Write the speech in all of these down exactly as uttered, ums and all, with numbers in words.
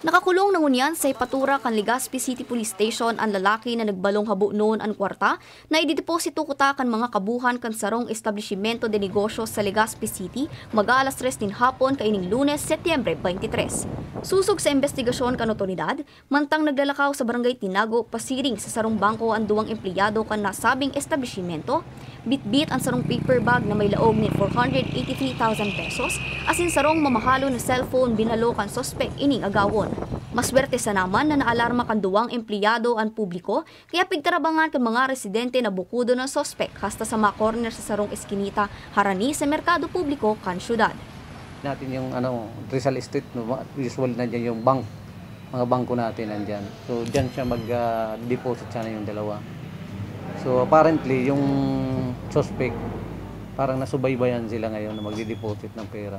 Nakakulong na ngunyan sa hepatura kan Legazpi City Police Station an lalaki na nagbalong habo noon an kwarta na idideposito kuta kan mga kabuhan kan sarong establisimento de negosyo sa Legazpi City, mag-aalas tres nin hapon kaining Lunes, Setyembre twenty-three. Susog sa imbestigasyon kan otoridad, mantang naglalakaw sa Barangay Tinago, pasiring sa sarong bangko an duwang empleyado kan nasabing establisimento, bitbit an sarong paper bag na may laog nin four hundred eighty-three thousand pesos, asin sarong mamahalon na cellphone binalo kan suspek ining agawon. Maswerte sana man na naalarma kan duwang empleyado an publiko, kaya pigtarabangan kan mga residente na bukodon an suspek hasta sa mga corner sa sarong eskinita harani sa merkado publiko kan syudad. Natin yung ano, Rizal Street, no? Usually nandiyan yung bank, mga bangko natin nandiyan. So diyan siya mag ah, deposit sana yung dalawa. So apparently yung suspect parang nasubaybayan sila ngayon na magdi-deposit ng pera.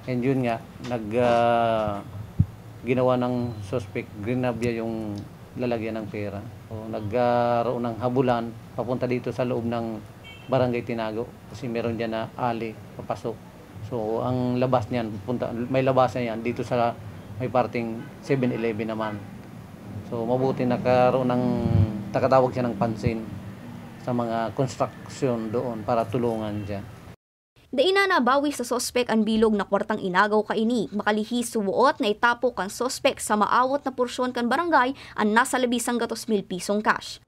And yun nga, nag ah, ginawa ng suspect, grinabya yung lalagyan ng pera. So nagkaroon ng habulan papunta dito sa loob ng Barangay Tinago kasi meron diyan na alley papasok. So ang labas niyan, punta, may labasan yan dito sa may parting seven eleven naman. So mabuti nagkaroon ng, nakatawag siya ng pansin sa mga construction doon para tulungan siya. Dai na nabawi sa suspek an bilog na kwartang inagaw kaini, makalihis suwoot na itapok kan suspek sa maawot na porsyon kan barangay an nasa labi sanggatos mil pisong cash.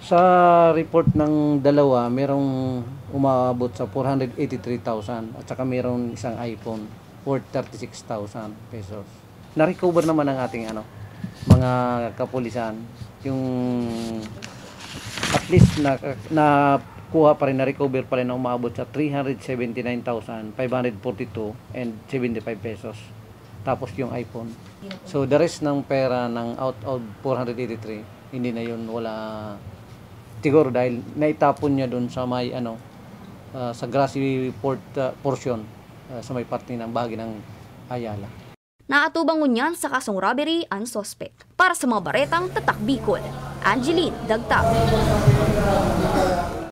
Sa report ng dalawa, merong umaabot sa four hundred eighty-three thousand at saka merong isang iPhone worth thirty-six thousand pesos. Na-recover naman ng ating ano, mga kapulisan yung at least na nakuha pa rin, na-recover pa rin na umaabot sa three hundred seventy-nine thousand five hundred forty-two and seventy-five pesos. Tapos yung iPhone. So the rest ng pera ng out of four hundred eighty-three, hindi na yun, wala. Siguro dahil naitapon niya doon sa may ano, ah, sa grassy port, ah, portion, ah, sa may parte ng bahagi ng Ayala. Naatubang ngunyan sa kasong robbery an suspek. Para sa mga baretang Tatak Bicol, Angeline Dagta.